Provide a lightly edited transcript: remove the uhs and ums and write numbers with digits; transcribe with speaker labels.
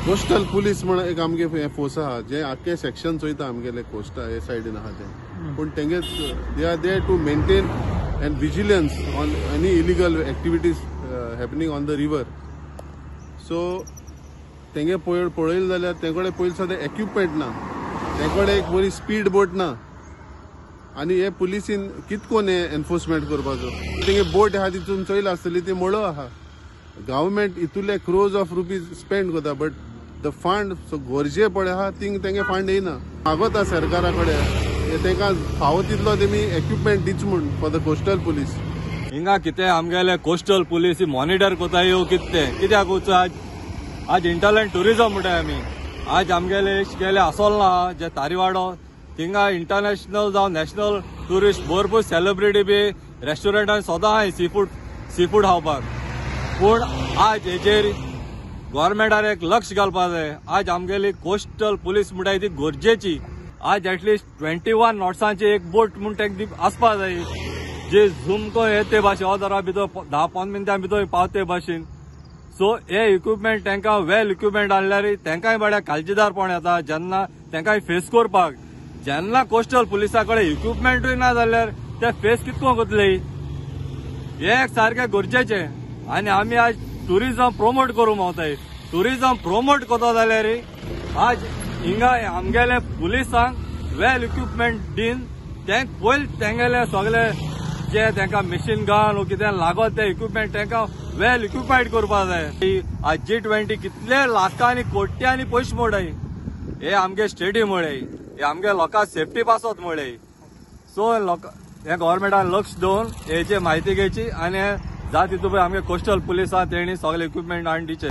Speaker 1: Coastal police म्हण एक आमगे हें फोर्स आहा जे आख्खे सेक्शन चोयता आमगेले कोस्टा हे सायडीन आहा ते, पूण तेंगे they are there to maintain and vigilance on any illegal activities happening on the river. So तेंगे पळयलें जाल्यार तें कडेन पयलीं सद्या इक्विपमेंट ना, ते कडेन एक बरी स्पीड बोट ना आनी हे पुलिसीन कितकोन हे एनफोर्समेंट करपाचो. तेंगे बोट आहा तितून चोयला आसतली ती मळो आहा. गव्हर्मेंट इतुले क्रोर्स ऑफ रुपीज स्पेंड करता बट the fund सो गरजे पळय आहा थिंग तेंगे फंड येयना. मागता सरकारा कडेन तेंकां फावो तितलो तेमी इक्विपमेंट दिच म्हूण फॉर the coastal police.
Speaker 2: हिंगा कितें आमगेले कोस्टल पुलीस मॉनिटर कोताय येवं कितें कित्याक आज आज इंटरलँड टुरिजम म्हणटाय आमी. आज आमगेले गेले आसोल ना जे तारीवाडो थिंगा इंटरनॅशनल जावं नॅशनल ट्युरिस्ट भरपूर सेलिब्रिटी बी रेस्टॉरंटान सदां आहाय सी फूड खावपाक. पूण आज हेजेर गव्हर्मेंटान एक लक्ष घालपाक जाय. आज आमगेली कोस्टल पुलीस म्हणटाय ती गरजेची. आज एटलिस्ट 21 नॉट्सांची एक बोट म्हूण तांकां आसपाक जाय जे झुमको हे ते भाशेन अर्दरा भितर 10-15 मिनटां भितर पावते भाशेन. सो हे इक्विपमेंट तांकां वेल इक्विपमेंट हाडल्यार तांकांय बऱ्या काळजीदारपण येता जेन्ना तांकांय फेस करपाक. जेन्ना कोस्टल पुलिसा कडेन इक्विपमेंटूय ना जाल्यार ते फेस कितको करतले हे एक सारकें गरजेचें. आनी आमी आज ट्युरिजम प्रोमोट करूंक मावताय. ट्युरिजम प्रोमोट करता जाल्यार आज हिंगा आमगेले पुलिसांक वेल इक्विपमेंट दिवन ते पयलीं तेंगेले सगळे जे तांकां मशीन गन कितें लागत ते इक्विपमेंट तांकां वेल इक्विपायड करपाक जाय. आज G20 कितले लाखांनी कोट्यांनी पयशे मोडाय हे आमगे स्टेडी मुळे, हे आमगे लोकां सेफ्टी पासत मुळे. सो लोक हे गव्हर्मेंटान लक्ष दवरून हेची म्हायती घेवची आनी जात तितून आमगे कोस्टल पुलीस आहा तेणी सगळे इक्विपमेंट हाडून दिवचे.